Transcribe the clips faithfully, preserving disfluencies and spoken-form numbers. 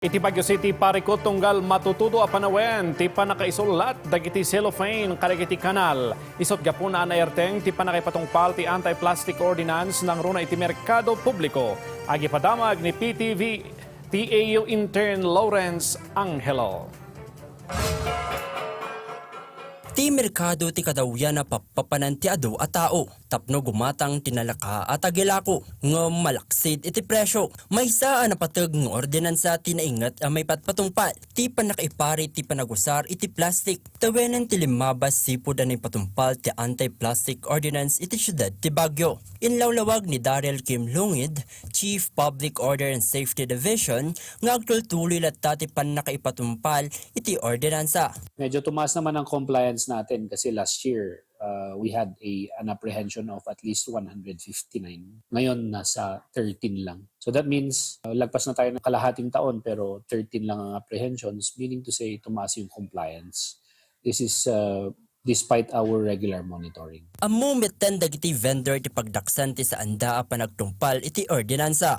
Iti Baguio City, parikut tunggal matutudo a panawen ti pannakaisullat dagiti cellophane kadagiti kanal. Isut' gapuna a naerteng ti pannakaipatungpal ti anti-plastic ordinance nangruna iti merkado publiko. Agipadamag ni P T V T A U intern Lawrence Angelo. Ti merkado ti kadawyan a pappapanan ti adu a tao tapno gumatang ti nalaka a tagilako ngem malaksid iti presyo. Maysa a napateg nga ordinansa ti nainget a maipatpatungpal ti pannakaipari ti panagusar iti plastik. Tawenen ti limmabas sipud a naipatungpal ti anti-plastic ordinance iti siudad ti Baguio. Inlawlawag ni Daryl Kim Lungid, Chief Public Order and Safety Division, nga agtultuloy latta ti pannakaipatungpal iti ordinansa. Medyo tumaas naman ang compliance natin kasi last year, uh, we had a, an apprehension of at least one hundred fifty-nine. Ngayon, nasa thirteen lang. So that means, uh, lagpas na tayo ng kalahating taon pero thirteen lang ang apprehensions, meaning to say, tumaas yung compliance. This is, uh, despite our regular monitoring. Ammo metten dagiti vendor ti pagdaksan ti saanda a panagtungpal iti ordinansa.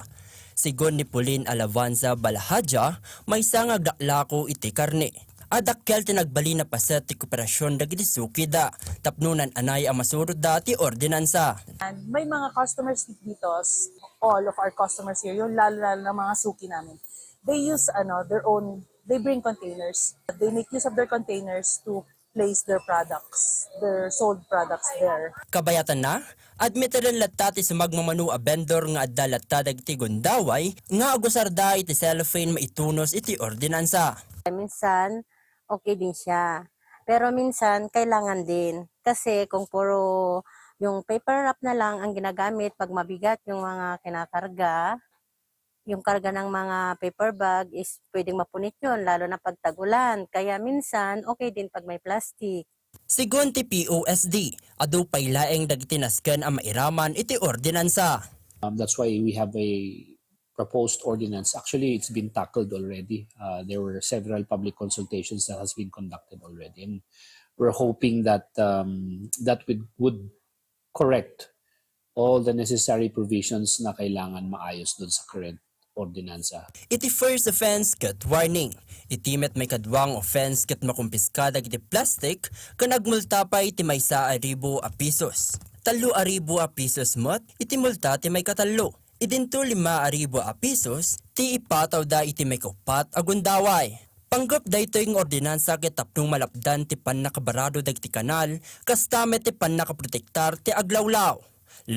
Sigun ni Pauline Alabanza Balahadia, maysa nga agdaklako iti karne. Adakkel ti nagbalin a paset ti kooperasyon dagiti sukida tapno naan-anay a masurotda ti ordinansa. And may mga customers dito, s-, all of our customers here, yung lalo-lalo na mga suki namin. They use, ano, their own, they bring containers. They make use of their containers to place their products, their sold products there. Kabayatanna, admiteden latta ti sumagmamano a vendor nga adda latta dagiti gundaway nga agusarda iti cellophane maitunos iti ordinansa. Minsan, okay din siya. Pero minsan, kailangan din. Kasi kung puro yung paper wrap na lang ang ginagamit pag mabigat yung mga kinakarga, yung karga ng mga paper bag is pwedeng mapunit yun, lalo na pag tag-ulan. Kaya minsan, okay din pag may plastic. Sigun ti P O S D, adu pay laeng dagiti nasken a mairaman iti ordinansa. Um, that's why we have a proposed ordinance. Actually, it's been tackled already. Uh, there were several public consultations that has been conducted already. And we're hoping that, um, that would, would correct all the necessary provisions na kailangan maayos dun sa current ordinansa. Iti first offense ket warning. Iti met maikadua nga offense ket makumpiska dagiti plastik ken agmulta pay iti maysa a ribu a pisos. Tallo a ribu a pisos met iti multa ti maikatallo. Idinto lima a ribu a pisos ti ipatawda iti maikaupat a gundaway. Panggep daytoy nga ordinansa ket tapno malapdan ti pannakabarado dagiti kanal, kasta met ti pannakaprotektar ti aglawlaw.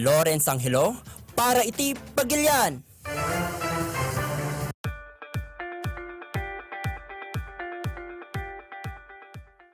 Lawrence Angelo, para iti Pagilian.